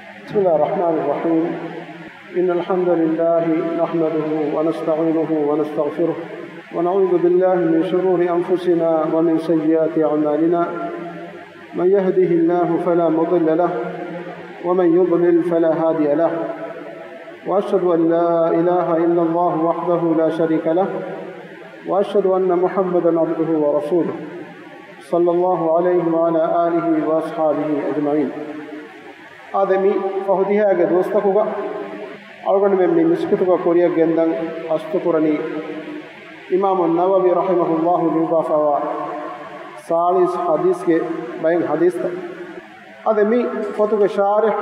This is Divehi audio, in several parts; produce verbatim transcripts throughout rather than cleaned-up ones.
بسم الله الرحمن الرحيم. إن الحمد لله نحمده ونستعينه ونستغفره، ونعوذ بالله من شرور أنفسنا ومن سيئات أعمالنا. من يهده الله فلا مضل له، ومن يضلل فلا هادي له. وأشهد أن لا إله إلا الله وحده لا شريك له، وأشهد أن محمدا عبده ورسوله، صلى الله عليه وعلى آله وأصحابه أجمعين. އާދެ، މި ފަހު ދިހައިގެ ދުވަސްތަކުގަ އަޅުގަނޑުމެން މި މިސްކިތުގަ ކުރިއަށް ގެންދަން ހަސްތުކުރަނީ އިމާމު ނަވަވީ ރަޙިމަހުﷲ ލިޔުއްވާފައިވާ ސާޅީސް ޙަދީޘްގެ ބައެއް ޙަދީޘްތައް. އާދެ، މި ފޮތުގެ ޝާރިޙް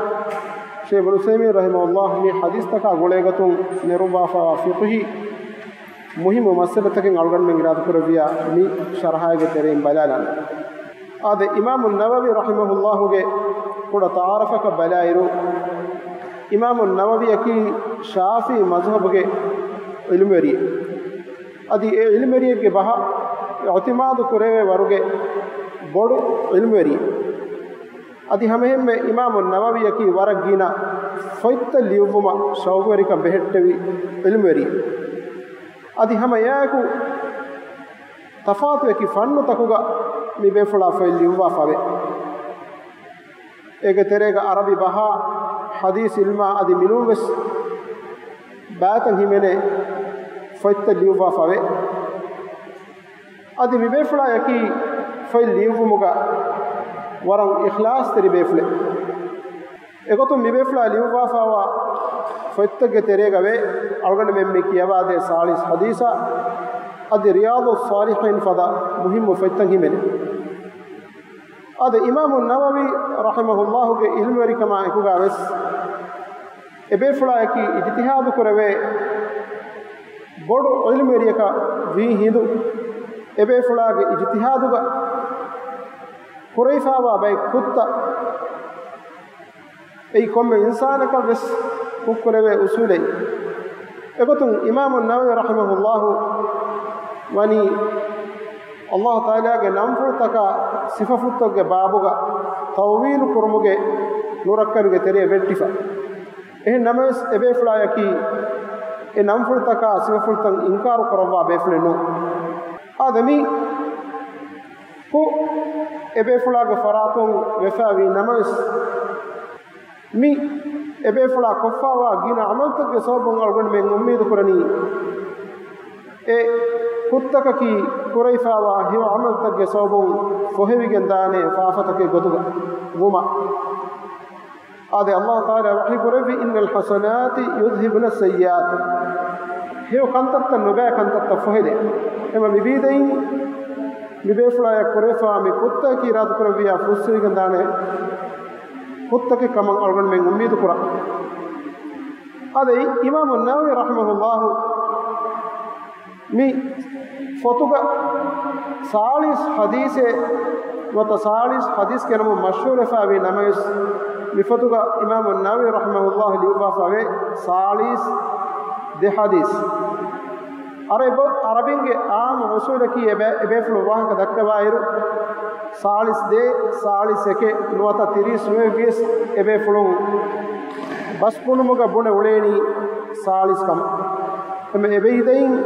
ޝޭޚް އިބްނު ޢުސައިމީން ރަޙިމަހުﷲ މި ޙަދީޘްތަކާ ގުޅޭގޮތުން ނެރުއްވާފައިވާ ފިޤުހީ މުހިއްމު މައްސަލަތަކެއް އަޅުގަނޑުމެން އިރާދަކުރެއްވިޔާ މި ޝަރަޙާގެ ތެރެއިން ބަލާލާނަން. އާދެ، އިމާމު ނަވަވީ ރަޙިމަހުﷲގެ ކުޑަ ތަޢާރަފަކަށް ބަލާއިރު، އިމާމު ނަވަވީއަކީ ޝާފިޢީ މަޒްހަބުގެ ޢިލްމުވެރިއެއް. އަދި އެ ޢިލްމުވެރިއެއްގެ ބަހަށް އިޢުތިމާދު ކުރެވޭ ވަރުގެ ބޮޑު ޢިލްމުވެރިއެއް. އަދި ހަމައެހެންމެ އިމާމު ނަވަވީއަކީ ވަރަށް ގިނަ ފޮތްތައް ލިޔުއްވުމަށް ޝައުގުވެރިކަން ބެހެއްޓެވި ޢިލްމުވެރިއެއް. އަދި ހަމަ އެއާއެކު ތަފާތު އެކި ފަންނުތަކުގަ މި ބޭފުޅާ ފޮތް ލިޔުއްވާފަވޭ. އޭގެ ތެރޭގަ ޢަރަބި ބަހާ، ޙަދީޘް ޢިލްމާ އަދި މިނޫންވެސް ބައިތައް ހިމެނޭ ފޮތްތައް ލިޔުއްވާފަވޭ. އަދި މި ބޭފުޅާޔަކީ ފޮތް ލިޔުއްވުމުގަ ވަރަށް އިޚްލާޞްތެރި ބޭފުޅެއް. އެގޮތުން މި ބޭފުޅާ ލިޔުއްވާފައިވާ ފޮތްތަކުގެ ތެރޭގަ ވޭ އަޅުގަނޑުމެން މި ކިޔަވާދޭ ސާޅީސް ޙަދީޘާ އަދި ރިޔާޟުއްޞާލިޙީން ފަދަ މުހިއްމު ފޮތްތައް ހިމެނޭ. އާދެ، އިމާމު ނަވަވީ ރަޙިމަހުﷲގެ ޢިލްމުވެރިކަމާ އެކުގަ ވެސް އެބޭފުޅާޔަކީ އިޖްތިހާދު ކުރެވޭ ބޮޑު ޢިލްމުވެރިޔަކަށް ވީ ހިނދު، އެބޭފުޅާގެ އިޖްތިހާދުގަ ކުރެވިފައިވާ ބައެއް ކުށްތައް އެއީ ކޮންމެ އިންސާނަކަށް ވެސް ކުށްކުރެވޭ އުސޫލެއް. އެގޮތުން އިމާމު ނަވަވީ ރަޙިމަހުﷲ ވަނީ ﷲ ތަޢާލާގެ ނަންފުޅުތަކާ ސިފަފުޅުތަކުގެ ބާބުގަ ތައުވީލު ކުރުމުގެ ނުރައްކަލުގެ ތެރެއަށް ވެއްޓިފަ. އެހެން ނަމަވެސް، އެބޭފުޅާޔަކީ އެ ނަންފުޅުތަކާ ސިފަފުޅުތައް އިންކާރު ކުރައްވާ ބޭފުޅެއް ނޫން. އާދެ، މި ކުށް އެބޭފުޅާގެ ފަރާތުން ވެފައިވީ ނަމަވެސް، މި އެބޭފުޅާ ކޮށްފައިވާ ގިނަ ޢަމަލުތަކުގެ ސަބަބުން އަޅުގަނޑުމެން އުއްމީދު ކުރަނީ، އެ ކުށްތަކަކީ ކުރެވިފައިވާ ހެޔޮ ޢަމަލުތަކުގެ ސަބަބުން ފޮހެވިގެން ދާނެ ފާފަތަކެއް ގޮތުގަ ވުމަށް. އާދެ، ﷲ ތަޢާލާ ވަޙީ ކުރެއްވި، "إن الحسنات يذهبن السيئات." ހެޔޮ ކަންތައްތައް ނުބައި ކަންތައްތައް ފޮހެލޭ. އެމަ މި ބީދައިން މި ބޭފުޅާޔާ ކުރެވިފައިވާ މި ކުށްތަކަކީ އިރާދަކުރެއްވިޔާ ފުއްސެވިގެން ދާނެ ކުށްތަކެއް ކަމަށް އަޅުގަނޑުމެން އުއްމީދު ކުރަން. އާދެ، އިމާމު ނަވަވީ ރަޙިމަހުﷲ މި ފޮތުގަ ސާޅީސް ޙަދީޘެއް ނުވަތަ ސާޅީސް ޙަދީޘްގެ ނަމުން މަޝްހޫރުވެފައިވީ ނަމަވެސް، މި ފޮތުގަ އިމާމު ނަވަވީ ރަޙިމަހުﷲ ލިޔުއްވާފަވޭ ސާޅީސް ދެ ޙަދީޘް. ޢަރަބި، ޢަރަބިންގެ ޢާއްމު އުޞޫލަކީ އެބޭ، އެބޭފުޅުން ވާހަކަ ދައްކަވާއިރު، ސާޅީސް ދޭއް، ސާޅީސް އެކެއް ނުވަތަ ތިރީސް ނުވެއްވިޔަސް އެބޭފުޅުން ބަސް ބުނުމުގަ ބުނެ އުޅޭނީ ސާޅީސް ކަމަށް. އެމެ އެބައިދައިން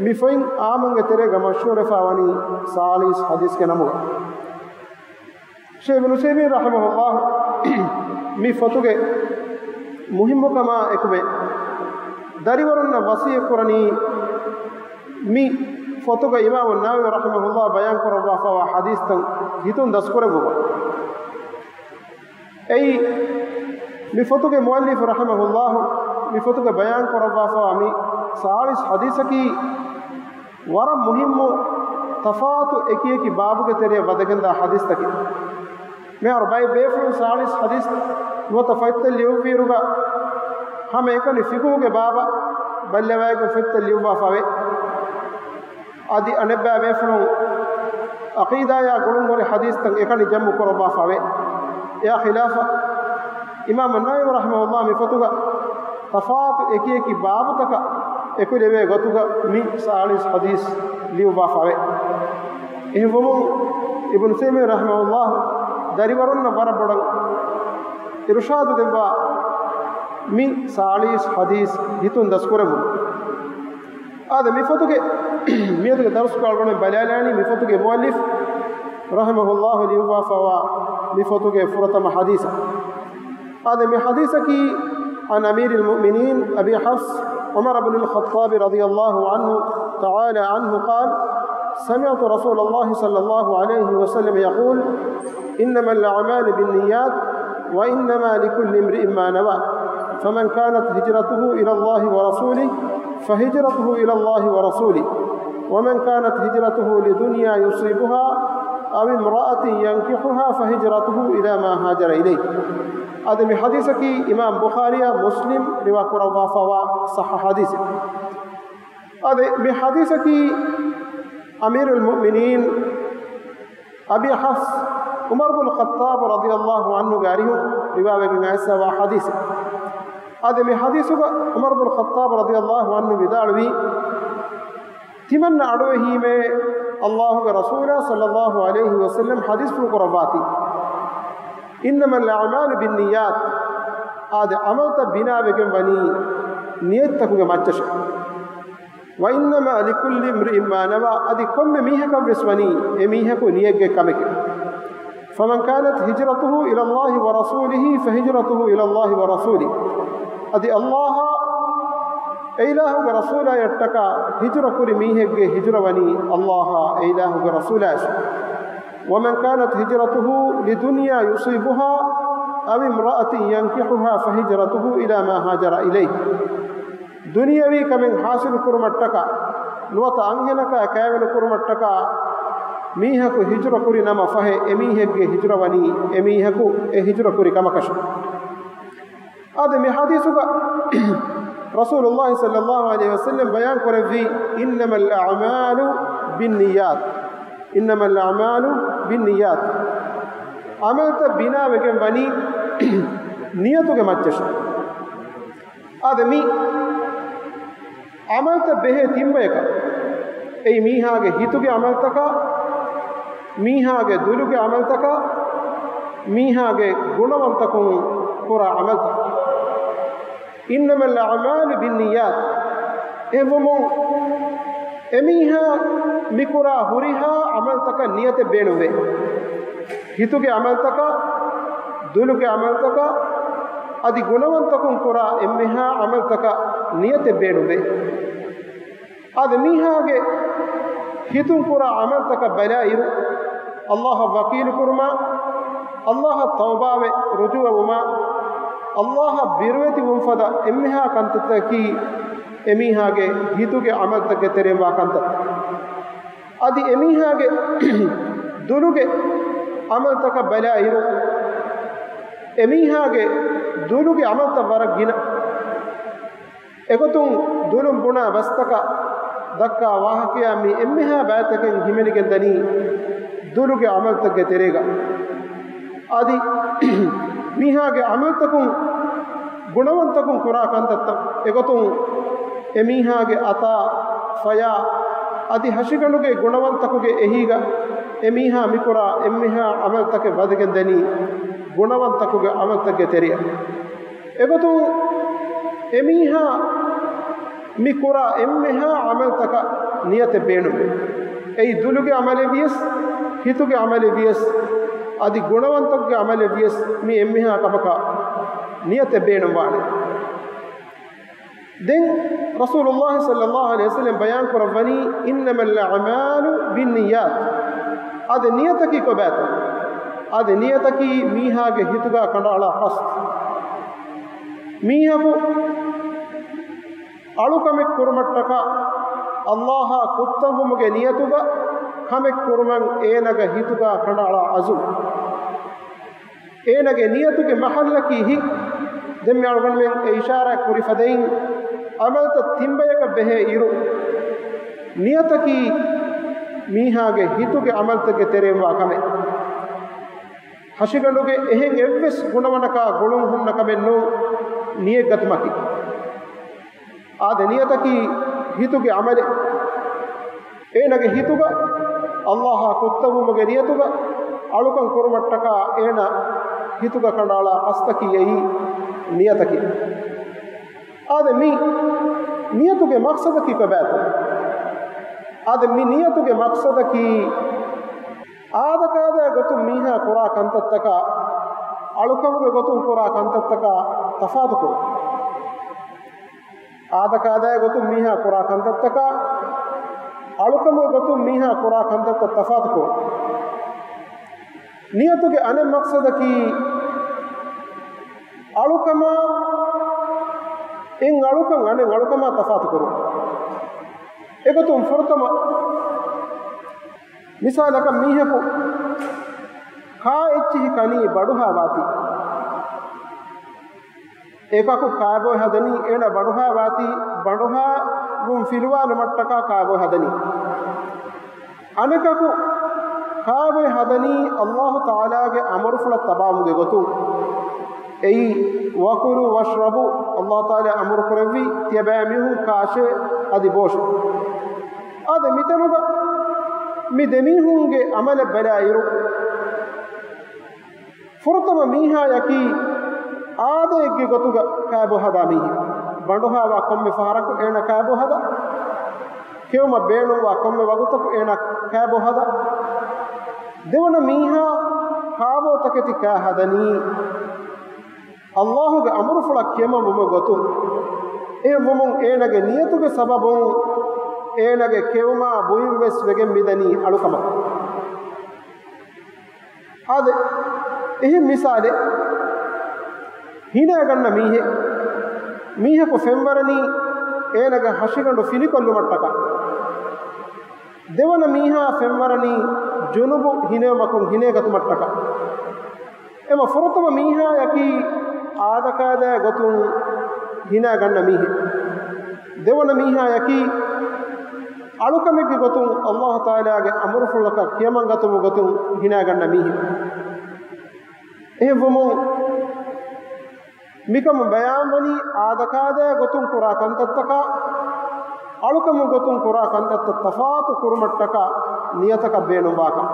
މި ފޮތް ޢާއްމުންގެ ތެރޭގަ މަޝްހޫރުވެފަ ވަނީ ސާޅީސް ޙަދީޘްގެ ނަމުގަ. ޝޭޚް އިބްނު ޢުސައިމީން ރަޙިމަހުﷲ މި ފޮތުގެ މުހިއްމުކަމާ އެކުމެ ދަރިވަރުންނަށް ވަޞިއްޔަތް ކުރަނީ، މި ފޮތުގަ އިމާމު ނަވަވީ ރަޙިމަހުﷲ ބަޔާން ކުރައްވާފައިވާ ޙަދީޘްތައް ހިތުން ދަސްކުރެއްވުމަށް. އެއީ، މި ފޮތުގެ މުއައްލިފު ރަޙިމަހުﷲ މި ފޮތުގަ ބަޔާން ކުރައްވާފައިވާ މި ސާޅީސް ޙަދީޘަކީ ވަރަށް މުހިއްމު ތަފާތު އެކިއެކި ބާބުގެ ތެރެއަށް ވަދެގެންދާ ޙަދީޘްތަކެއް. މިހާރު ބައެއް ބޭފުޅުން ސާޅީސް ޙަދީޘް ނުވަތަ ފޮތްތައް ލިޔުއްވިއިރުގަ ހަމައެކަނި ފިޤުހުގެ ބާބަށް ބައްލަވައިގެން ފޮތްތައް ލިޔުއްވާފަވޭ. އަދި އަނެއްބައި ބޭފުޅުން ޢަޤީދާޔާ ގުޅުންހުރި ޙަދީޘްތައް އެކަނި ޖަމްޢު ކުރައްވާފަވޭ. އެއާ ޚިލާފަށް، އިމާމު ނަވަވީ ރަޙިމަހުﷲ މި ފޮތުގަ ތަފާތު އެކިއެކި ބާބުތަކަށް އެކުލެވޭ ގޮތުގަ މި ސާޅީސް ޙަދީޘް ލިޔުއްވާފަވޭ. އެހެންވުމުން، އިބްނު ޢުސައިމީން ރަޙިމަހުﷲ ދަރިވަރުންނަށް ވަރަށް ބޮޑަށް އިރުޝާދު ދެއްވާ މި ސާޅީސް ޙަދީޘް ހިތުން ދަސްކުރެއްވުން. އާދެ، މި ފޮތުގެ، މިއަދުގެ ދަރުސްގަ އަޅުގަނޑު ބަލާލާނީ މި ފޮތުގެ މުއައްލިފް ރަޙިމަހުﷲ ލިޔުއްވާފަވާ މި ފޮތުގެ ފުރަތަމަ ޙަދީޘަށް. އާދެ، މި ޙަދީޘަކީ عن أمير المؤمنين أبي حفص عمر بن الخطاب رضي الله عنه تعالى عنه قال: سمعت رسول الله صلى الله عليه وسلم يقول: إنما الأعمال بالنيات، وإنما لكل امرئ ما نوى، فمن كانت هجرته إلى الله ورسوله فهجرته إلى الله ورسوله، ومن كانت هجرته لدنيا يصيبها أو امرأة ينكحها فهجرته إلى ما هاجر إليه. އާދެ، މި ޙަދީޘަކީ އިމާމް ބުޚާރީއާ މުސްލިމް ރިވާ ކުރައްވާފަވާ ޞައްޙަ ޙަދީޘެއް. އާދެ، މި ޙަދީޘަކީ އަމީރުލް މުއުމިނީން އަބީ ޙަފްޞް ޢުމަރު ބުނު ޚައްޠާބު ރަޟިޔަﷲ ޢަންހުގެ އަރިހުން ރިވާވެގެން އައިސްފަވާ ޙަދީޘެއް. އާދެ، މި ޙަދީޘުގަ ޢުމަރު ބުނު ޚައްޠާބު ރަޟިޔަﷲ ޢަންހު ވިދާޅުވީ، ތިމަންނަ އަޑުއެހީމޭ ﷲގެ ރަސޫލާ ޞައްލަﷲ ޢަލައިހި ވަސައްލަމް ޙަދީޘްފުޅު ކުރައްވާތީ، إنما الأعمال بالنيات، އާދެ، ޢަމަލުތައް ބިނާވެގެން ވަނީ ނިޔަތްތަކުގެ މައްޗަށޭ. وإنما لكل امرئ ما نوى، އަދި ކޮންމެ މީހަކަށްވެސް ވަނީ އެ މީހަކު ނިޔަތްގައި ކަމެކޭ. فمن كانت هجرته إلى الله ورسوله فهجرته إلى الله ورسوله. އަދި ﷲއާ އެއިލާހުގެ ރަސޫލާޔަށްޓަކާ ހިޖުރަ ކުރި މީހެއްގެ ހިޖުރަ ވަނީ ﷲއާ އެއިލާހުގެ ރަސޫލާޔަށް. ومن كانت هجرته لدنيا يصيبها أو امرأة ينكحها فهجرته إلى ما هاجر إليه. ދުނިޔަވީ ކަމެއް ޙާޞިލު ކުރުމަށްޓަކާ، ނުވަތަ އަންހެނަކާ ކައިވެނި ކުރުމަށްޓަކާ މީހަކު ހިޖުރަ ކުރި ނަމަ ފަހެ، އެމީހެއްގެ ހިޖުރަ ވަނީ އެމީހަކު އެ ހިޖުރަ ކުރި ކަމަކަށެވެ. އާދެ، މި ޙަދީޘުގަ ރަސޫލުﷲ ޞައްލަﷲ ޢަލައިހި ވަސައްލަމް ބަޔާން ކުރެއްވީ، إنما الأعمال بالنيات، إنما الأعمال بالنيات. ޢަމަލުތައް ބިނާވެގެން ވަނީ ނިޔަތުގެ މައްޗަށޭ. އާދެ، މި ޢަމަލުތައް ބެހޭ ތިންބަޔަކަށް. އެއީ މީހާގެ ހިތުގެ ޢަމަލުތަކާ، މީހާގެ ދުލުގެ ޢަމަލުތަކާ، މީހާގެ ގުނަވަންތަކުން ކުރާ ޢަމަލުތައް. إنما الأعمال بالنيات. އެހެންވުމުން، އެމީހާ މިކުރާ ހުރިހާ ޢަމަލުތަކަށް ނިޔަތެއް ބޭނުންވޭ. ހިތުގެ ޢަމަލުތަކާ، ދުލުގެ ޢަމަލުތަކާ، އަދި ގުނަވަންތަކުން ކުރާ އެންމެހާ ޢަމަލުތަކަށް ނިޔަތެއް ބޭނުންވޭ. އާދެ، މީހާގެ ހިތުން ކުރާ ޢަމަލުތަކަށް ބަލާއިރު، ﷲއަށް ވަކީލުކުރުމާ، ﷲއަށް ތައުބާވެ ރުޖޫޢަވުމާ، ﷲއަށް ބިރުވެތިވުން ފަދަ އެންމެހާ ކަންތައްތަކަކީ އެމީހާގެ ހިތުގެ ޢަމަލުތަކުގެ ތެރެއިން ވާ ކަންތައް. އަދި އެމީހާގެ ދުލުގެ ޢަމަލުތަކަށް ބަލާއިރު، އެމީހާގެ ދުލުގެ ޢަމަލުތައް ވަރަށް ގިނަ. އެގޮތުން ދުލުން ބުނާ ބަސްތަކަށް ދައްކާ ވާހަކަޔާ މި އެންމެހާ ބައިތަކެއް ހިމެނިގެން ދަނީ ދުލުގެ ޢަމަލުތަކުގެ ތެރޭގަ. އަދި މީހާގެ ޢަމަލުތަކުން ގުނަވަންތަކުން ކުރާ ކަންތައްތައް އެގޮތުން އެމީހާގެ އަތާ، ފަޔާ، އަދި ހަށިގަނޑުގެ ގުނަވަންތަކުގެ އެހީގަ އެމީހާ މިކުރާ އެންމެހާ ޢަމަލުތަކެއް ވަދެގެން ދަނީ ގުނަވަންތަކުގެ ޢަމަލުތަކުގެ ތެރެއަށް. އެގޮތުން އެމީހާ މި ކުރާ އެންމެހާ ޢަމަލުތަކަށް ނިޔަތެއް ބޭނުންވޭ. އެއީ ދުލުގެ ޢަމަލެއް ވިޔަސް، ހިތުގެ ޢަމަލެއް ވިޔަސް، އަދި ގުނަވަންތަކުގެ ޢަމަލެއް ވިޔަސް، މި އެންމެހާ ކަމަކަށް ނިޔަތެއް ބޭނުންވާނެ. ދެން ރަސޫލުﷲ ޞައްލަﷲ ޢަލައިހި ވަސައްލަމް ބަޔާން ކުރައްވަނީ، إنما الأعمال بالنيات. އާދެ، ނިޔަތަކީ ކޮބާތޯ؟ އާދެ، ނިޔަތަކީ މީހާގެ ހިތުގަ ކަނޑައަޅާ ޤަޞްދު. މީހަކު އަޅު ކަމެއް ކުރުމަށްޓަކާ ﷲއާ ކުއްތަންވުމުގެ ނިޔަތުގަ ކަމެއް ކުރުމަށް އޭނަގެ ހިތުގަ ކަނޑައަޅާ ޢަޒުމް. އޭނަގެ ނިޔަތުގެ މަޙައްލަކީ ހިތް. ދެން މި އަޅުގަނޑުމެން އެ އިޝާރާތް ކުރި ފަދައިން، ޢަމަލުތައް ތިންބަޔަކަށް ބެހޭ އިރު، ނިޔަތަކީ މީހާގެ ހިތުގެ ޢަމަލުތަކުގެ ތެރެއިން ވާ ކަމެއް. ހަށިގަނޑުގެ އެހެން އެއްވެސް ގުނަވަނަކާ ގުޅުން ހުންނަ ކަމެއް ނޫން ނިޔަތް ގަތުމަކީ. އާދެ، ނިޔަތަކީ ހިތުގެ ޢަމަލެއް. އޭނަގެ ހިތުގަ ﷲއާ ކުއްތަންވުމުގެ ނިޔަތުގަ އަޅުކަން ކުރުމަށްޓަކާ އޭނަ ހިތުގަ ކަނޑައަޅާ ޤަޞްދަކީ އެއީ ނިޔަތަކީ. އާދެ، މި ނިޔަތުގެ މަޤްޞަދަކީ ކޮބާތޯ؟ އާދެ، މި ނިޔަތުގެ މަޤްޞަދަކީ އާދަކާދައި ގޮތުން މީހާ ކުރާ ކަންތައްތަކާ، އަޅުކަމުގެ ގޮތުން ކުރާ ކަންތައްތަކާ ތަފާތުކުރުން. އާދަކާދައި ގޮތުން މީހާ ކުރާ ކަންތައްތަކާ، އަޅުކަމުގެ ގޮތުން މީހާ ކުރާ ކަންތައްތައް ތަފާތުކުރުން. ނިޔަތުގެ އަނެއް މަޤްޞަދަކީ، އަޅުކަމާ އެއް އަޅުކަން އަނެއް އަޅުކަމާ ތަފާތުކުރުން. އެގޮތުން ފުރަތަމަ މިސާލަކަށް، މީހަކު ކާ އެއްޗިހި ކަނީ ބަނޑުހާވާތީ. އެކަކު ކާބޮއެ ހަދަނީ އޭނަ ބަނޑުހާވާތީ، ބަނޑުހާ ވުން ފިލުވާލުމަށްޓަކާ ކާބޮއެ ހަދަނީ. އަނެކަކު ކާބޮއެ ހަދަނީ އައްލާހު ތަޢާލާގެ އަމުރުފުޅަށް ތަބާވުމުގެ ގޮތުން. އެއީ، "وكلوا واشربوا"، އައްލާހު ތަޢާލާ އަމުރު ކުރެއްވީ، ތިޔަބައިމީހުން ކާށޭ އަދި ބޯށޭ. އާދެ، މިތަނުގަ މި ދެމީހުންގެ ޢަމަލެއް ބަލާއިރު، ފުރަތަމަ މީހާޔަކީ އާދައެއްގެ ގޮތުގަ ކާބޮ ހަދާ މީހެއް. ބަނޑުހާވާ ކޮންމެ ފަހަރަކު އޭނަ ކާބޮ ހަދާ. ކެއުމަށް ބޭނުންވާ ކޮންމެ ވަގުތަކު އޭނަ ކާބޮ ހަދާ. ދެވަނަ މީހާ ކާބޯތަކެތި ކާ ހަދަނީ އައްލާހުގެ އަމުރުފުޅަށް ކިޔަމަންވުމުގެ ގޮތުން. އެހެންވުމުން އޭނަގެ ނިޔަތުގެ ސަބަބުން އޭނަގެ ކެއުމާ ބުއިން ވެސް ވެގެން މިދަނީ އަޅުކަމަކަށް. އާދެ، އެހެން މިސާލެއް، ހިނައިގަންނަ މީހެއް، މީހަކު ފެންވަރަނީ އޭނަގެ ހަށިގަނޑު ފިނިކޮށްލުމަށްޓަކާ. ދެވަނަ މީހާ ފެންވަރަނީ ޖުނުބު ހިނެއުމަކުން ހިނޭގަތުމަށްޓަކާ. އެމަ ފުރަތަމަ މީހާޔަކީ އާދަކާދައި ގޮތުން ހިނައިގަންނަ މީހެއް. ދެވަނަ މީހާޔަކީ އަޅުކަމެއްގެ ގޮތުން އައްލާހު ތަޢާލާގެ އަމުރުފުޅަކަށް ކިޔަމަންގަތުމުގެ ގޮތުން ހިނައިގަންނަ މީހެއް. އެހެންވުމުން، މިކަމުން ބަޔާންވަނީ އާދަކާދައި ގޮތުން ކުރާ ކަންތައްތަކާ، އަޅުކަމުގެ ގޮތުން ކުރާ ކަންތައްތައް ތަފާތު ކުރުމަށްޓަކާ ނިޔަތަކަށް ބޭނުންވާކަން.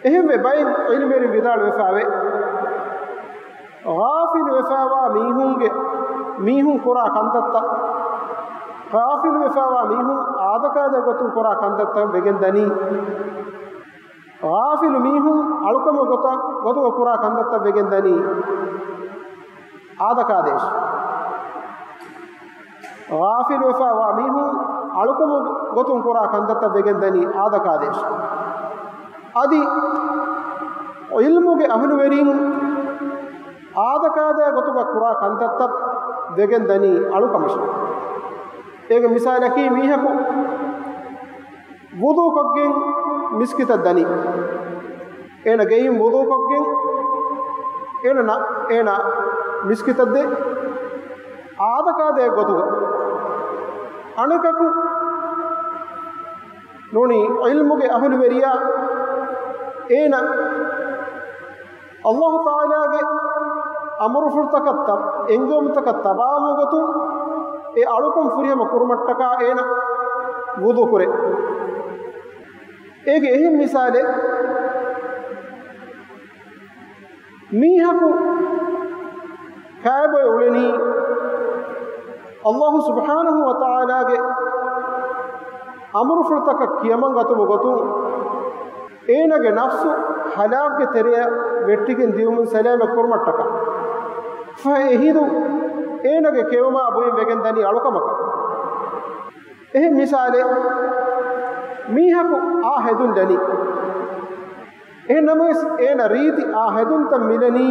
އެހެންވެ، ބައެއް ޢިލްމުވެރިން ވިދާޅުވެފައިވޭ، ޣާފިލުވެފައިވާ މީހުންގެ، މީހުން ކުރާ ކަންތައްތައް، ޣާފިލުވެފައިވާ މީހުން އާދަކާދައި ގޮތުން ކުރާ ކަންތައްތައް ވެގެން ދަނީ، ޣާފިލު މީހުން އަޅުކަމުގެ ގޮތަށް، ގޮތުގަ ކުރާ ކަންތައްތައް ވެގެން ދަނީ އާދަކާދައިގެ. ޣާފިލުވެފައިވާ މީހުން އަޅުކަމުގެ ގޮތުން ކުރާ ކަންތައްތައް ވެގެން ދަނީ އާދަކާދައިގެ. އަދި ޢިލްމުގެ އަހުލުވެރިން އާދަކާދައިގެ ގޮތުގަ ކުރާ ކަންތައްތައް ވެގެން ދަނީ އަޅުކަމަށް. އޭގެ މިސާލަކީ، މީހަކު ވުޟޫކޮށްގެން މިސްކިތަށް ދަނީ. އޭނަ ގެއިން ވުޟޫކޮށްގެން އޭނަ ނަ-، އޭނަ މިސްކިތަށް ދޭ. އާދަކާދައިގެ ގޮތުގަ. އަނެކަކު ނޫނީ ޢިލްމުގެ އަހުލުވެރިޔާ އޭނަ އައްލާހު ތަޢާލާގެ އަމުރުފުޅުތަކަށް ތަ-، އެންގެވުމުތަކަށް ތަބާވުމުގެ ގޮތުން އެ އަޅުކަން ފުރިހަމަ ކުރުމަށްޓަކާ އޭނަ ވުޟޫ ކުރޭ. އޭގެ އެހެން މިސާލެއް، މީހަކު ކާބޮއެ އުޅެނީ އައްލާހު ސުބްޙާނަހު ވަތަޢާލާގެ އަމުރުފުޅުތަކަށް ކިޔަމަންގަތުމުގެ ގޮތުން، އޭނަގެ ނަފްސު ހަލާކުގެ ތެރެއަށް ވެއްޓިގެން ދިއުމުން ސަލާމަތް ކުރުމަށްޓަކާ. ފަހެ އެހިނދު އޭނަގެ ކެއުމާ ބުއިން ވެގެން ދަނީ އަޅުކަމަކަށް. އެހެން މިސާލެއް، މީހަކު އާ ހެދުން ދަނީ. އެހެން ނަމަވެސް، އޭނަ ރީތި އާ ހެދުންތައް މިލަނީ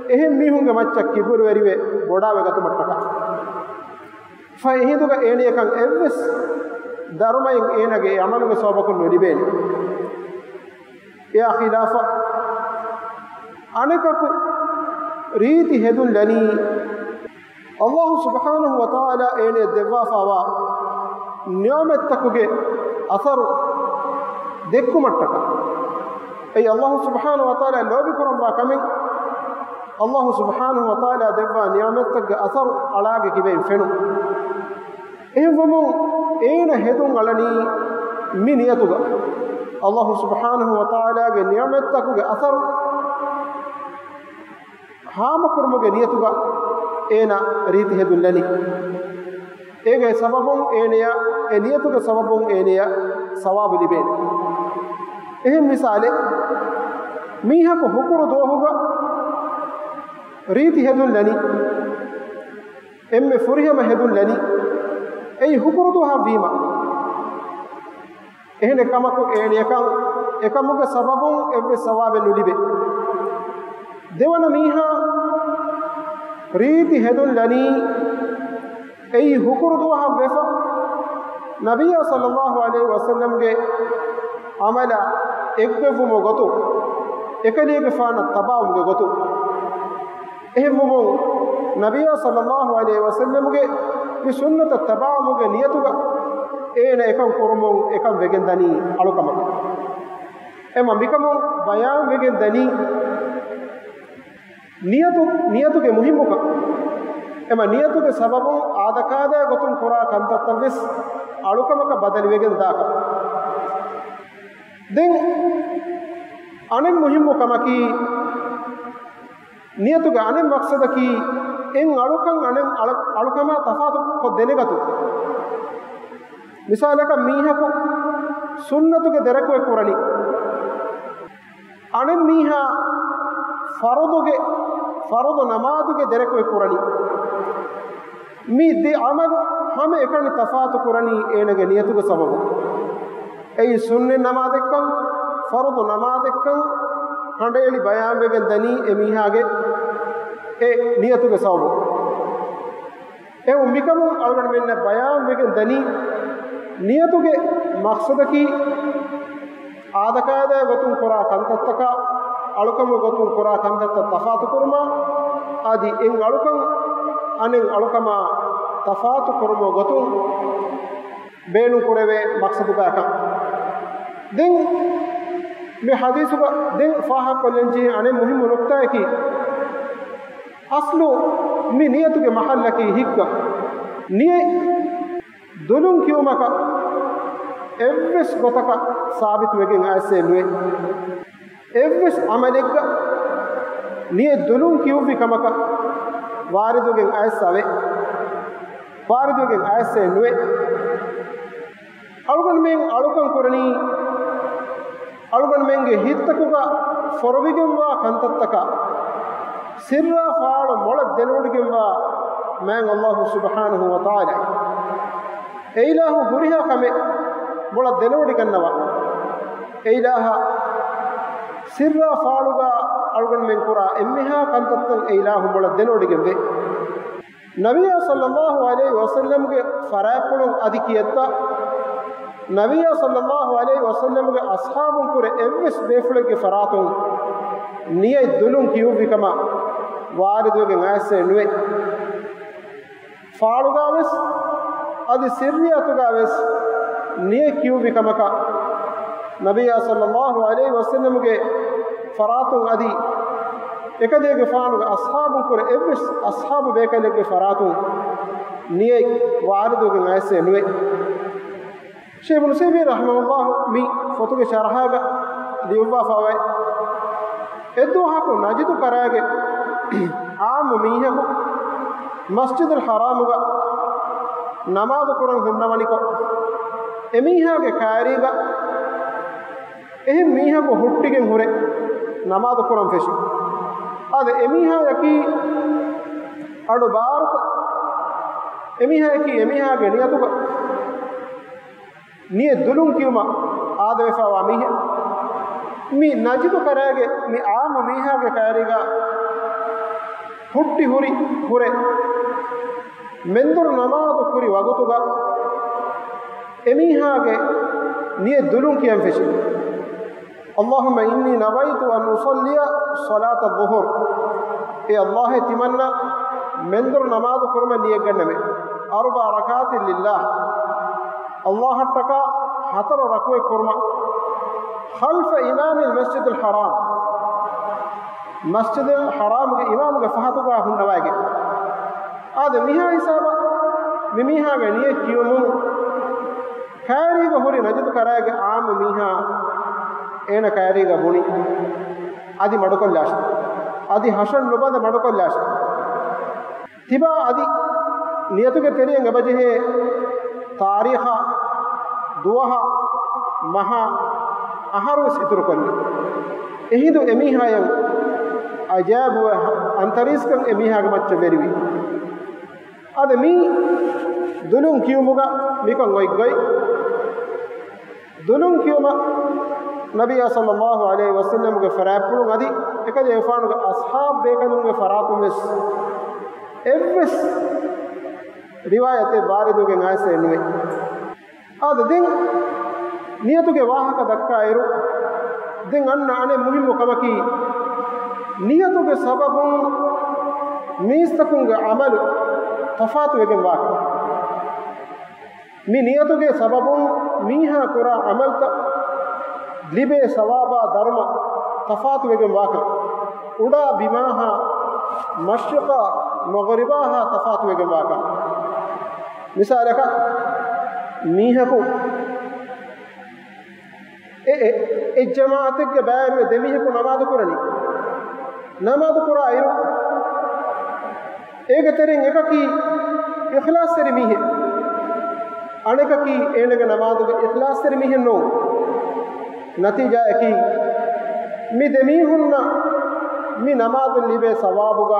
އެހެން މީހުންގެ މައްޗަށް ކިބުރުވެރިވެ ބޮޑާވެގަތުމަށްޓަކާ. ފަހެ އެހިނދުގަ އޭނަޔަކަށް އެއްވެސް ދަރުމައެއް އޭނަގެ އެ ޢަމަލުގެ ސަބަބަކުން ނުލިބޭނެ. އެއާ ޚިލާފަށް، އަނެކަކު ރީތި ހެދުން ލަނީ، އައްލާހު ސުބްޙާނަހު ވަތަޢާލާ އޭނަޔަށް ދެއްވާފައިވާ ނިޢުމަތްތަކުގެ އަސަރު ދެއްކުމަށްޓަކާ. އެއީ އައްލާހު ސުބްޙާނަހު ވަތަޢާލާ ލޯބިކުރައްވާ ކަމެއް، އައްލާހު ސުބްޙާނަހު ވަތަޢާލާ ދެއްވާ ނިޢުމަތްތަކުގެ އަސަރު އަޅާގެ ކިބައިން ފެނުން. އެހެންވުމުން އޭނަ ހެދުން އަޅަނީ މި ނިޔަތުގަ، އައްލާހު ސުބްޙާނަހު ވަތަޢާލާގެ ނިޢުމަތްތަކުގެ އަސަރު ހާމަކުރުމުގެ ނިޔަތުގަ އޭނަ ރީތި ހެދުން ލަނީ. އޭގެ ސަބަބުން އޭނަޔަށް، އެ ނިޔަތުގެ ސަބަބުން އޭނަޔަށް ސަވާބު ލިބޭނެ. އެހެން މިސާލެއް، މީހަކު ހުކުރު ދުވަހުގަ ރީތި ހެދުން ލަނީ، އެންމެ ފުރިހަމަ ހެދުން ލަނީ، އެއީ ހުކުރު ދުވަހަށް ވީމަ. އެހެނެއް ކަމަކު އޭނަޔަކަށް އެކަމުގެ ސަބަބުން އެއްވެސް ސަވާބެއް ނުލިބޭ. ދެވަނަ މީހާ ރީތި ހެދުން ލަނީ، އެއީ ހުކުރު ދުވަހަށް ވެފަ، ނަބިއްޔާ ޞައްލައްލާހު ޢަލައިހި ވަސައްލަމްގެ ޢަމަލާ އެއްގޮތްވުމުގެ ގޮތުން، އެކަލޭގެފާނަށް ތަބާވުމުގެ ގޮތުން. އެހެންވުމުން، ނަބިއްޔާ ޞައްލައްލާހު ޢަލައިހި ވަސައްލަމްގެ މި ސުންނަތަށް ތަބާވުމުގެ ނިޔަތުގަ އޭނަ އެކަން ކުރުމުން އެކަން ވެގެން ދަނީ އަޅުކަމަކަށް. އެމަ މިކަމުން ބަޔާން ވެގެން ދަނީ، ނިޔަތު، ނިޔަތުގެ މުހިއްމުކަން. އެމަ ނިޔަތުގެ ސަބަބުން އާދަކާދައި ގޮތުން ކުރާ ކަންތައްތައް ވެސް އަޅުކަމަކަށް ބަދަލުވެގެން ދާކަން. ދެން އަނެއް މުހިއްމު ކަމަކީ، ނިޔަތުގެ އަނެއް މަޤްޞަދަކީ، އެއް އަޅުކަން އަނެއް އަޅަ-، އަޅުކަމާ ތަފާތު ކޮށް ދެނެގަތުން. މިސާލަކަށް މީހަކު ސުންނަތުގެ ދެރަކު އެއް ކުރަނީ. އަނެއް މީހާ ފަރުޟުގެ، ފަރުޟު ނަމާދުގެ ދެރަކު އެއް ކުރަނީ. މި ދެ ޢަމަލު ހަމަ އެކަނި ތަފާތު ކުރަނީ އޭނަގެ ނިޔަތުގެ ސަބަބުން. އެއީ ސުންނަތް ނަމާދެއްކަން، ފަރުޟު ނަމާދެއްކަން ކަނޑައެޅި ބަޔާންވެގެން ދަނީ އެ މީހާގެ އެ ނިޔަތުގެ ސަބަބުން. އެހެން މިކަމުން އަޅުގަނޑުމެންނަށް ބަޔާންވެގެން ދަނީ، ނިޔަތުގެ މަޤްޞަދަކީ އާދަކާދައި ގޮތުން ކުރާ ކަންތައްތަކާ، އަޅުކަމުގެ ގޮތުން ކުރާ ކަންތައްތައް ތަފާތު ކުރުމާ، އަދި އެއް އަޅުކަން އަނެއް އަޅުކަމާ ތަފާތު ކުރުމުގެ ގޮތުން ބޭނުން ކުރެވޭ މަޤްޞަދުގައިކަން. ދެން މި ޙަދީޘުގަ ދެން ފާހަގަކޮށްލަންޖެހޭ އަނެއް މުހިއްމު ނުކްތާއަކީ، އަސްލު މި ނިޔަތުގެ މަޙައްލަކީ ހިއްކަ. ނިޔަތް ދުލުން ކިޔުމަކަށް އެއްވެސް ގޮތަކަށް ސާބިތުވެގެން އައިސްއެއް ނުވޭ. އެއްވެސް ޢަމަލެއްގަ ނިޔަތް ދުލުން ކިޔުއްވި ކަމަކަށް ވާރިދުވެގެން އައިސްއެއް ނުވޭ. ވާރިދުވެގެން އައިސްއެއް ނުވޭ. އަޅުގަނޑުމެން އަޅުކަން ކުރަނީ، އަޅުގަނޑުމެންގެ ހިތްތަކުގަ ފޮރުވިގެންވާ ކަންތައްތަކާ، ސިއްރާ ފާޅު މޮޅަށް ދެނެވޮޑިގެންވާ މާތް ﷲ ސުބްޙާނަހޫ ވަތަޢާލާ. އެއިލާހު ހުރިހާ ކަމެއް މޮޅަށް ދެނެވޮޑިގަންނަވާ. އެއިލާހަށް ސިއްރާ ފާޅުގަ އަޅުގަނޑުމެން ކުރާ އެންމެހާ ކަންތައްތައް އެއިލާހު މޮޅަށް ދެނެވޮޑިގެންވޭ. ނަބިއްޔާ ޞައްލައްލާހު ޢަލައިހި ވަސައްލަމްގެ ފަރާތްޕުޅުން އަދި ކިއެއްތަ؟ ނަބިއްޔާ ޞައްލައްލާހު ޢަލައިހި ވަސައްލަމްގެ އަޞްޙާބުން ކުރެ އެއްވެސް ބޭފުޅެއްގެ ފަރާތުން ނިޔަތް ދުލުން ކިޔުއްވި ކަމަށް ވާރިދުވެގެން އައިސްއެއް ނުވޭ. ފާޅުގަ ވެސް އަދި ސިއްރިއްޔަތުގަ ވެސް ނިޔަތް ކިޔުއްވި ކަމަކަށް ނަބިއްޔާ ޞައްލައްލާހު ޢަލައިހި ވަސައްލަމްގެ ފަރާތުން އަދި އެކަލޭގެފާނުގެ އަޞްޙާބުން ކުރެ އެއްވެސް އަޞްޙާބު ބޭކަލެއްގެ ފަރާތުން ނިޔަތް ވާރިދުވެގެން އައިސްއެއް ނުވޭ. ޝޭޚް އިބްނު ޢުސައިމީން ރަޙިމަހުﷲ މި ފޮތުގެ ޝަރަޙާގަ ލިޔުއްވާފައިވޭ، އެއްދުވަހަކު ނަޖިދު ކަރައިގެ ޢާއްމު މީހަކު މަސްޖިދުލް ޙަރާމުގަ ނަމާދު ކުރަން ހުންނަވަނިކޮށް، އެމީހާގެ ކައިރީގަ އެހެން މީހަކު ހުއްޓިގެން ހުރެ ނަމާދު ކުރަން ފެށި. އާދެ، އެމީހާޔަކީ އަޑު ބާރުކޮށް، އެމީހާޔަކީ އެމީހާގެ ނިޔަތުގަ ނިޔަތް ދުލުން ކިޔުމަށް އާދަވެފައިވާ މީހެއް. މި ނަޖިދު ކަރައިގެ މި ޢާއްމު މީހާގެ ކައިރީގަ ހުއްޓި ހުރި ހުރެ މެންދުރު ނަމާދު ކުރި ވަގުތުގަ އެމީހާގެ ނިޔަތް ދުލުން ކިޔަން ފެށި. اللهم إني نويت أن أصلي صلاة الظهر. އޭ ﷲ، ތިމަންނަ މެންދުރު ނަމާދު ކުރުމަށް ނިޔަތްގަންނަމޭ. أربع ركعات لله. ﷲ އަށްޓަކާ ހަތަރު ރަކުޢަތް ކުރުމަށް. خلف إمام المسجد الحرام. މަސްޖިދުލް ޙަރާމްގެ އިމާމުގެ ފަހަތުގަ ހުންނަވައިގެން. އާދެ، މިހާ ހިސާބަށް މި މީހާގެ ނިޔަތް ކިޔުމުން ކައިރީގަ ހުރި ނަޖިދު ކަރައިގެ ޢާއްމު މީހާ އޭނަ ކައިރީގަ ބުނި، އަދި މަޑުކޮށްލާށި. އަދި ހަށަން ނުބަނދަ މަޑުކޮށްލާށި. ތިބާ އަދި ނިޔަތުގެ ތެރެއިން އެބަޖެހޭ ތާރީޚާ، ދުވަހާ، މަހާ، އަހަރުވެސް އިތުރުކޮށްލި. އެހިނދު އެމީހާޔަށް އަޖައިބުވެ އަންތަރީސްކަން އެމީހާގެ މައްޗަށް ވެރިވި. އަދި މި ދުލުން ކިޔުމުގަ މިކަން އޮތްގޮތް. ދުލުން ކިޔުމަށް ނަބިއްޔާ ޞައްލައްލާހު ޢަލައިހި ވަސައްލަމްގެ ފަރާތްޕުޅުން އަދި އެކަލޭގެފާނުގެ އަޞްޙާބު ބޭކަލުންގެ ފަރާތުން ވެސް އެއްވެސް ރިވާޔަތެއް ވާރިދުވެގެން އައިސް ނުވޭ. އާދެ، ދެން ނިޔަތުގެ ވާހަކަ ދައްކާއިރު، ދެން އަންނަ އަނެއް މުހިއްމު ކަމަކީ، ނިޔަތުގެ ސަބަބުން މީސްތަކުންގެ ޢަމަލު ތަފާތުވެގެން ވާކަން. މި ނިޔަތުގެ ސަބަބުން މީހާ ކުރާ ޢަމަލުތައް ލިބޭ ސަވާބާ ދަރުމަ ތަފާތުވެގެން ވާކަން. އުޑާ ބިމާހާ މަޝްރިޤާ މަޣްރިބާހާ ތަފާތުވެގެން ވާކަން. މިސާލަކަށް، މީހަކު އެ، އެ، އެއް ޖަމާޢަތެއްގެ ބައިވެރިވެ ދެމީހަކު ނަމާދު ކުރަނީ. ނަމާދު ކުރާ އިރު، އޭގެ ތެރެއިން އެކަކީ އިޚްލާޞްތެރި މީހެއް. އަނެކަކީ އޭނަގެ ނަމާދުގެ އިޚްލާޞްތެރި މީހެއް ނޫން. ނަތީޖާއަކީ، މި ދެމީހުންނަށް މި ނަމާދުން ލިބޭ ސަވާބުގަ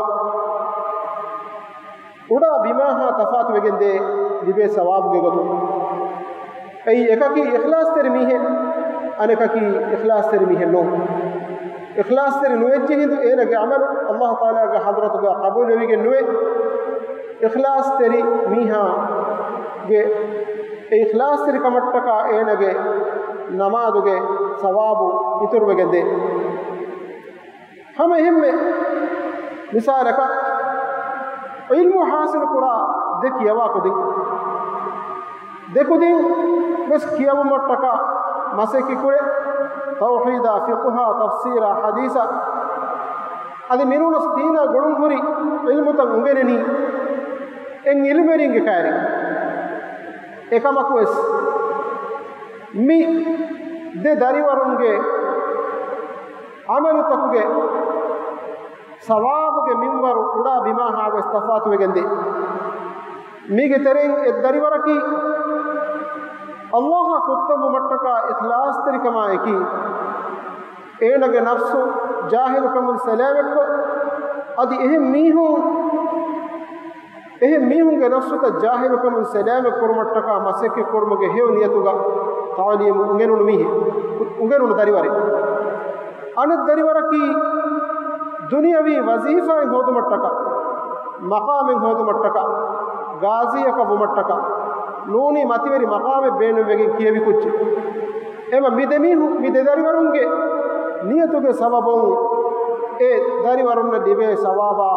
އުޑާ ބިމާހާ ތަފާތުވެގެންދޭ ލިބޭ ސަވާބުގެ ގޮތުން. އެއީ އެކަކީ އިޚްލާޞްތެރި މީހެއް، އަނެކަކީ އިޚްލާޞްތެރި މީހެއް ނޫން. އިޚްލާޞްތެރި ނުވެއްޖެ ހިނދު އޭނަގެ ޢަމަލު ﷲ ތަޢާލާގެ ޙަޟްރަތުގަ ޤަބޫލުވެވިގެން ނުވޭ. އިޚްލާޞްތެރި މީހާގެ އެ އިޚްލާޞްތެރިކަމަށްޓަކާ އޭނަގެ ނަމާދުގެ ސަވާބު އިތުރުވެގެންދޭ. ހަމަ އެހެންމެ މިސާލަކަށް، ޢިލްމު ޙާޞިލު ކުރާ ދެ ކިޔަވާ ކުދިން، ދެ ކުދިން ވެސް ކިޔަވުމަށްޓަކާ މަސައްކަތް ކުރޭ، ތައުޙީދާ، ފިޤުހާ، ތަފްސީރާ، ޙަދީޘާ، އަދި މިނޫނަސް ދީނާ ގުޅުންހުރި ޢިލްމުތައް އުނގެނެނީ އެ ޢިލްމުވެރިންގެ ކައިރިން. އެކަމަކުވެސް މި ދެ ދަރިވަރުންގެ ޢަމަލުތަކުގެ ސަވާބުގެ މިންވަރު އުޑާ ބިމާހާ ވެސް ތަފާތުވެގެންދޭ. މީގެ ތެރެއިން އެއްދަރިވަރަކީ، ﷲ އާ ކުއްތަންވުމަށްޓަކާ އިޚްލާޞްތެރިކަމާއެކީ، އޭނަގެ ނަފްސު ޖާހިލުކަމުން ސަލާމަތްކޮށް، އަދި އެހެން މީހުން އެހެން މީހުންގެ ނަފްސުތައް ޖާހިލުކަމުން ސަލާމަތް ކުރުމަށްޓަކާ މަސައްކަތް ކުރުމުގެ ހެޔޮ ނިޔަތުގަ ތަޢުލީމު އުނގެނުނު މީހެއް، އުނގެނުނު ދަރިވަރެއް. އަނެއް ދަރިވަރަކީ ދުނިޔަވީ ވަޒީފާއެއް ހޯދުމަށްޓަކާ، މަޤާމެއް ހޯދުމަށްޓަކާ، ގާޒީއަކަށް ވުމަށްޓަކާ ނޫނީ މަތިވެރި މަޤާމެއް ބޭނުންވެގެން ކިޔެވި ކުއްޖެއް. އެމަ މި ދެމީހު، މި ދެ ދަރިވަރުންގެ ނިޔަތުގެ ސަބަބުން އެ ދަރިވަރުންނަށް ލިބޭ ސަވާބާ،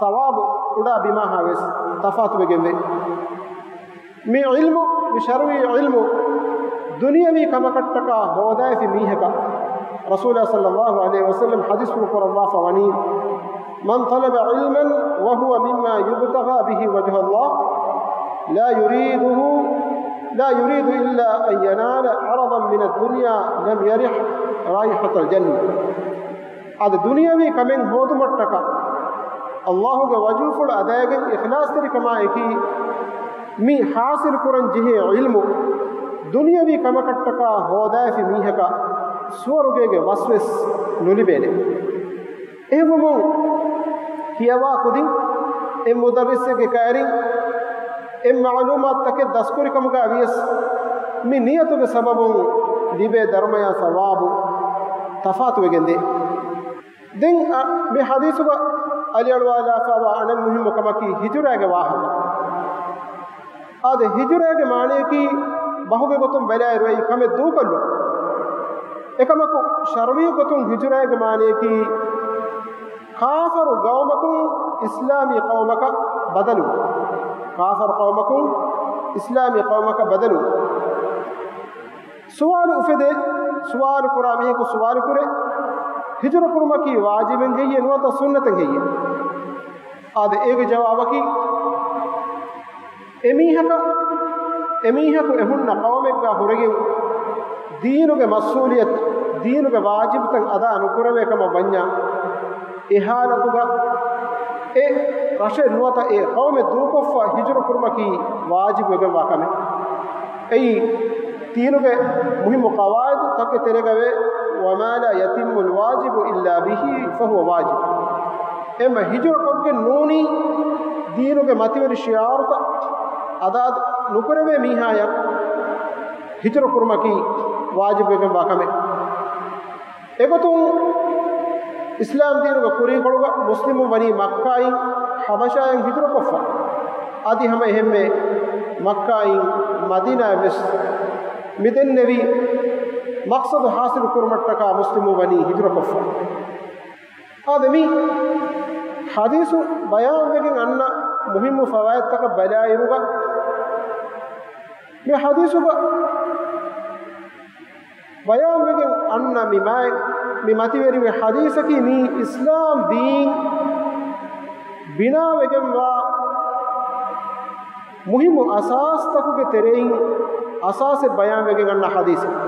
ސަވާބު އުޑާ ބިމާހާ ވެސް ތަފާތުވެގެންވޭ. މި ޢިލްމު، މި ޝަރުޢީ ޢިލްމު ދުނިޔަވީ ކަމަކަށްޓަކާ ހޯދައިފި މީހަކަށް ރަސޫލާ ޞައްލައްލާހު ޢަލައިހި ވަސައްލަމް ޙަދީޘްފުޅު ކުރައްވާފަ ވަނީ، من طلب علما وهو مما يبتغى به وجه الله لا يريده، لا يريد إلا أن ينال عرضا من الدنيا لم يرح رائحة الجنة. އަދި ދުނިޔަވީ ކަމެއް ހޯދުމަށްޓަކާ، ﷲ ގެ ވަޖްހުފުޅު އަދައިގެން އިޚްލާޞްތެރިކަމާއެކީ، މި ޙާޞިލު ކުރަން ޖެހޭ ޢިލްމު ދުނިޔަވީ ކަމަކަށްޓަކާ ހޯދައިފި މީހަކަށް ސުވަރުގޭގެ ވަސް ވެސް ނުލިބޭނެ. އެހެންވުމުން، ކިޔަވާ ކުދިން އެ މުދައްރިސެއްގެ ކައިރިން އެ މަޢުލޫމާތުތަކެއް ދަސްކުރި ކަމުގަ ވިޔަސް، މި ނިޔަތުގެ ސަބަބުން ލިބޭ ދަރުމަޔާ ސަވާބު ތަފާތުވެގެންދޭ. ދެން އަ، މި ޙަދީޘުގަ އަލިއަޅުވާލާފައިވާ އަނެއް މުހިއްމު ކަމަކީ ހިޖުރާގެ ވާހަކަ. އާދެ، ހިޖުރާގެ މާނަޔަކީ ބަހުގެ ގޮތުން ބަލާއިރު އެއީ ކަމެއް ދޫކޮށްލުން. އެކަމަކު، ޝަރުޢީ ގޮތުން ހިޖުރާގެ މާނަޔަކީ، ކާފަރު ގައުމަކުން އިސްލާމީ ޤައުމަކަށް ބަދަލުވުން. ކާފަރު ޤައުމަކުން އިސްލާމީ ޤައުމަކަށް ބަދަލުވުން. ސުވާލު އުފެދޭ، ސުވާލު ކުރާ މީހަކު ސުވާލު ކުރޭ، ހިޖުރަ ކުރުމަކީ ވާޖިބެއް ހެއްޔޭ ނުވަތަ ސުންނަތެއް ހެއްޔޭ؟ އާދެ، އޭގެ ޖަވާބަކީ، އެމީހަކަށް، އެމީހަކު އެ ހުންނަ ޤައުމެއްގަ ހުރެގެން ދީނުގެ މަސްއޫލިއްޔަތު، ދީނުގެ ވާޖިބުތައް އަދާ ނުކުރެވޭ ކަމަށް ވަންޏާ، އެ ޙާލަތުގަ އެ ރަށެއް ނުވަތަ އެ ޤައުމެއް ދޫކޮށްފަ ހިޖުރަ ކުރުމަކީ ވާޖިބު ވެގެންވާ ކަމެއް. އެއީ ދީނުގެ މުހިއްމު ޤަވާޢިދުތަކެއް ތެރޭގަވޭ، وما لا يتم الواجب إلا به فهو واجب. އެމަ ހިޖުރަ ކޮށްގެން ނޫނީ ދީނުގެ މަތިވެރި ޝިޢާރުތައް އަދާ ނުކުރެވޭ މީހާޔަށް ހިޖުރަ ކުރުމަކީ ވާޖިބު ވެގެންވާ ކަމެއް. އެގޮތުން އިސްލާމް ދީނުގެ ކުރީކޮޅުގަ މުސްލިމުން ވަނީ މައްކާއިން ޙަބަޝާއަށް ހިޖުރަކޮށްފަ. އަދި ހަމަ އެހެންމެ މައްކާއިން މަދީނާއަށް ވެސް މިދެންނެވި މަޤްޞަދު ޙާޞިލު ކުރުމަށްޓަކާ މުސްލިމުން ވަނީ ހިޖުރަކޮށްފަ. އާދެ، މި ޙަދީޘު ބަޔާންވެގެން އަންނަ މުހިއްމު ފަވާއިދުތަކަށް ބަލާއިރުގަ، މި ޙަދީޘުގަ ބަޔާންވެގެން އަންނަ މި މާތް، މި މަތިވެރިވި ޙަދީޘަކީ މީ އިސްލާމް ދީން ބިނާވެގެންވާ މުހިއްމު އަސާސްތަކުގެ ތެރެއިން އަސާސެއް ބަޔާންވެގެން އަންނަ ޙަދީޘެއް.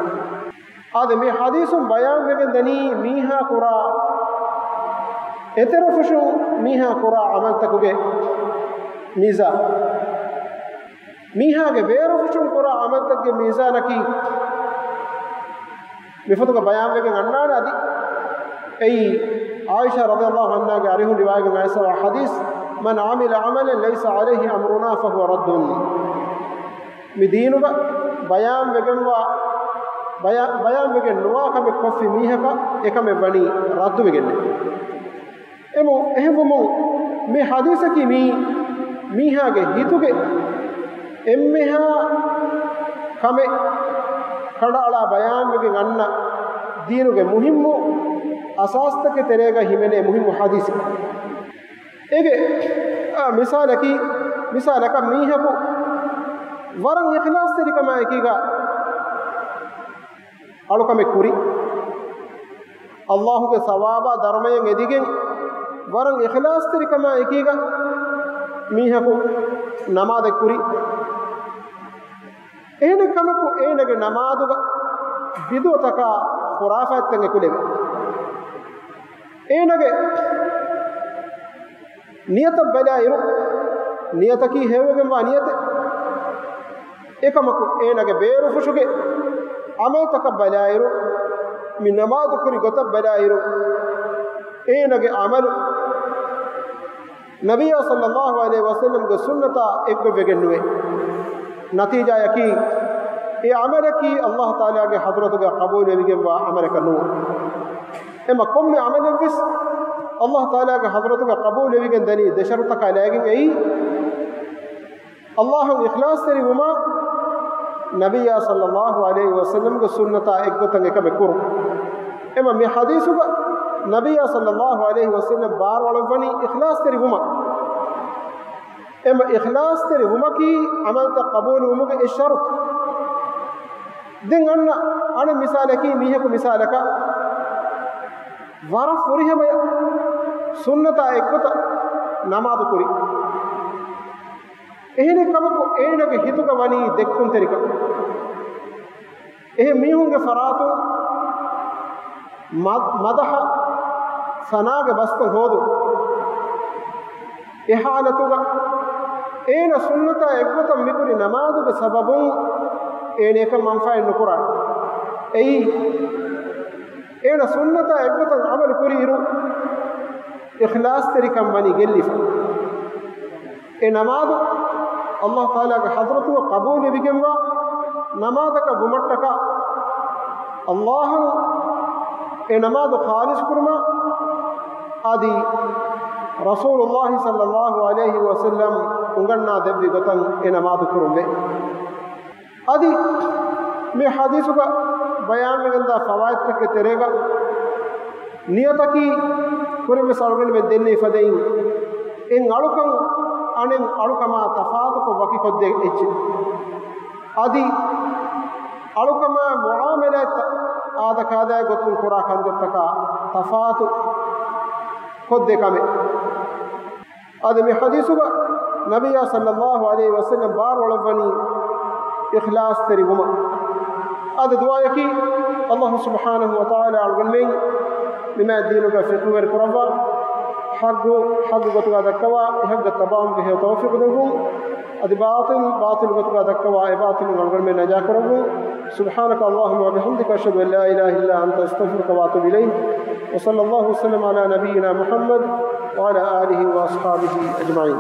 އާދެ، މި ޙަދީޘުން ބަޔާންވެގެން ދަނީ މީހާ ކުރާ އެތެރެފުށުން މީހާ ކުރާ ޢަމަލުތަކުގެ މީޒާން. މީހާގެ ބޭރުފުށުން ކުރާ ޢަމަލުތަކުގެ މީޒާނަކީ މިފޮތުގަ ބަޔާންވެގެން އަންނާނެ. އަދި އެއީ ޢާއިޝާ ރަޟިޔަﷲ ޢަންހާގެ އަރިހުން ރިވާޔަތް އައިސްފަވާ ޙަދީޘް، من عمل عملا ليس عليه أمرنا فهو رد. މި ދީނުގަ ބަޔާންވެގެންވާ، ބަޔާ-، ބަޔާންވެގެން ނުވާ ކަމެއް ކޮށްފި މީހަކަށް އެކަމެއް ވަނީ ރައްދުވެގެންނެވި. އެމު-، އެހެންވުމުން މި ޙަދީޘަކީ މީ މީހާގެ ހިތުގެ އެންމެހާ ކަމެއް ކަނޑައަޅާ ބަޔާންވެގެން އަންނަ ދީނުގެ މުހިއްމު އަސާސްތަކެއް ތެރޭގަ ހިމެނޭ މުހިއްމު ޙަދީޘެއް. އޭގެ، އާ، މިސާލަކީ، މިސާލަކަށް މީހަކު ވަރަށް އިޚްލާޞްތެރިކަމާ އެކީގަ އަޅުކަމެއް ކުރި، ﷲ ގެ ސަވާބާ ދަރުމަޔަށް އެދިގެން ވަރަށް އިޚްލާޞްތެރިކަމާ އެކީގަ މީހަކު ނަމާދެއް ކުރި. އެހެނެއް ކަމަކު އޭނަގެ ނަމާދުގަ ބިދުޢަތަކާ ޚުރާފާތްތައް އެކުލެވޭ. އޭނަގެ ނިޔަތަށް ބަލާއިރު، ނިޔަތަކީ ހެޔޮވެގެންވާ ނިޔަތެއް. އެކަމަކު އޭނަގެ ބޭރުފުށުގެ ޢަމަލުތަކަށް ބަލާއިރު، މި ނަމާދު ކުރި ގޮތަށް ބަލާއިރު، އޭނަގެ ޢަމަލު ނަބިއްޔާ ޞައްލައްލާހު ޢަލައިހި ވަސައްލަމްގެ ސުންނަތާ އެއްގޮތްވެގެން ނުވޭ. ނަތީޖާއަކީ، އެ ޢަމަލަކީ ﷲ ތަޢާލާގެ ޙަޟްރަތުގަ ޤަބޫލުވެވިގެންވާ ޢަމަލަކަށް ނޫން. އެމަ ކޮންމެ ޢަމަލެއްވެސް ﷲ ތަޢާލާގެ ޙަޟްރަތުގަ ޤަބޫލުވެވިގެން ދަނީ ދެ ޝަރުޠަކާ ލައިގެން. އެއީ، ﷲ އަށް އިޚްލާޞްތެރިވުމާ، ނަބިއްޔާ ޞައްލައްލާހު ޢަލައިހި ވަސައްލަމްގެ ސުންނަތާ އެއްގޮތަށް އެކަމެއް ކުރުން. އެމަ މި ޙަދީޘުގަ ނަބިއްޔާ ޞައްލައްލާހު ޢަލައިހި ވަސައްލަމް ބާރުއަޅައްވަނީ އިޚްލާޞްތެރިވުމަށް. އެމަ އިޚްލާޞްތެރިވުމަކީ ޢަމަލުތައް ޤަބޫލުވުމުގެ އެއް ޝަރުޠު. ދެން އަންނަ އަނެއް މިސާލަކީ، މީހަކު މިސާލަކަށް ވަރަށް ފުރިހަމަޔަށް ސުންނަތާ އެއްގޮތަށް ނަމާދު ކުރި. އެހެނެއް ކަމަކު އޭނަގެ ހިތުގަ ވަނީ ދެއްކުންތެރިކަން. އެހެން މީހުންގެ ފަރާތުން މަ-، މަދަޙަ ސަނާގެ ބަސްތައް ހޯދުން. އެ ޙާލަތުގަ އޭނަ ސުންނަތާ އެއްގޮތަށް މިކުރި ނަމާދުގެ ސަބަބުން އޭނަ އެކަން މަންފާއެއް ނުކުރާނެ. އެއީ، އޭނަ ސުންނަތާ އެއްގޮތަށް ޢަމަލު ކުރިއިރު، އިޚްލާޞްތެރިކަން ވަނީ ގެއްލިފަ. އެ ނަމާދު ﷲ ތަޢާލާގެ ޙަޟްރަތުގަ ޤަބޫލުވެވިގެންވާ ނަމާދަކަށް ވުމަށްޓަކާ، ﷲ އަށް އެ ނަމާދު ޚާލިޞް ކުރުމަށް އަދި ރަސޫލުﷲ ޞައްލައްލާހު ޢަލައިހި ވަސައްލަމް އުނގަންނާ ދެއްވި ގޮތަށް އެ ނަމާދު ކުރުންވޭ. އަދި މި ޙަދީޘުގަ ބަޔާންވެގެންދާ ފަވާއިދުތަކެއް ތެރޭގަ، ނިޔަތަކީ ކުރިންވެސް އަޅުގަނޑުމެން ދެންނެވި ފަދައިން، އެއް އަޅުކަން އަނެއް އަޅުކަމާ ތަފާތުކޮށް ވަކިކޮށްދޭ އެއްޗެއް. އަދި އަޅުކަމާ މުޢާމަލާތްތައް އާދަކާދައި ގޮތުން ކުރާ ކަންތައްތަކާ ތަފާތު ކޮށްދޭ ކަމެއް. އަދި މި ޙަދީޘުގަ ނަބިއްޔާ ޞައްލައްލާހު ޢަލައިހި ވަސައްލަމް ބާރުއަޅައްވަނީ އިޚްލާޞްތެރިވުމަށް. އަދި ދުޢާއަކީ، ﷲ ސުބްޙާނަހޫ ވަތަޢާލާ އަޅުގަނޑުމެން މި މާތް ދީނުގަ ފިޤުހުވެރި ކުރައްވާ، ޙައްޤު ޙައްޤު ގޮތުގަ ދައްކަވާ، އެ ޙައްޤަށް ތަބާވުމުގެ ހެޔޮ ތައުފީޤު ދެއްވުން. އަދި ބާޠިލް ބާޠިލް ގޮތުގަ ދައްކަވާ، އެ ބާޠިލުން އަޅުގަނޑުމެން ނަޖާ ކުރެއްވުން. سبحانك اللهم وبحمدك، أشهد أن لا إله إلا أنت، أستغفرك وأتوب إليك. وصلى الله وسلم على نبينا محمد وعلى آله وأصحابه أجمعين.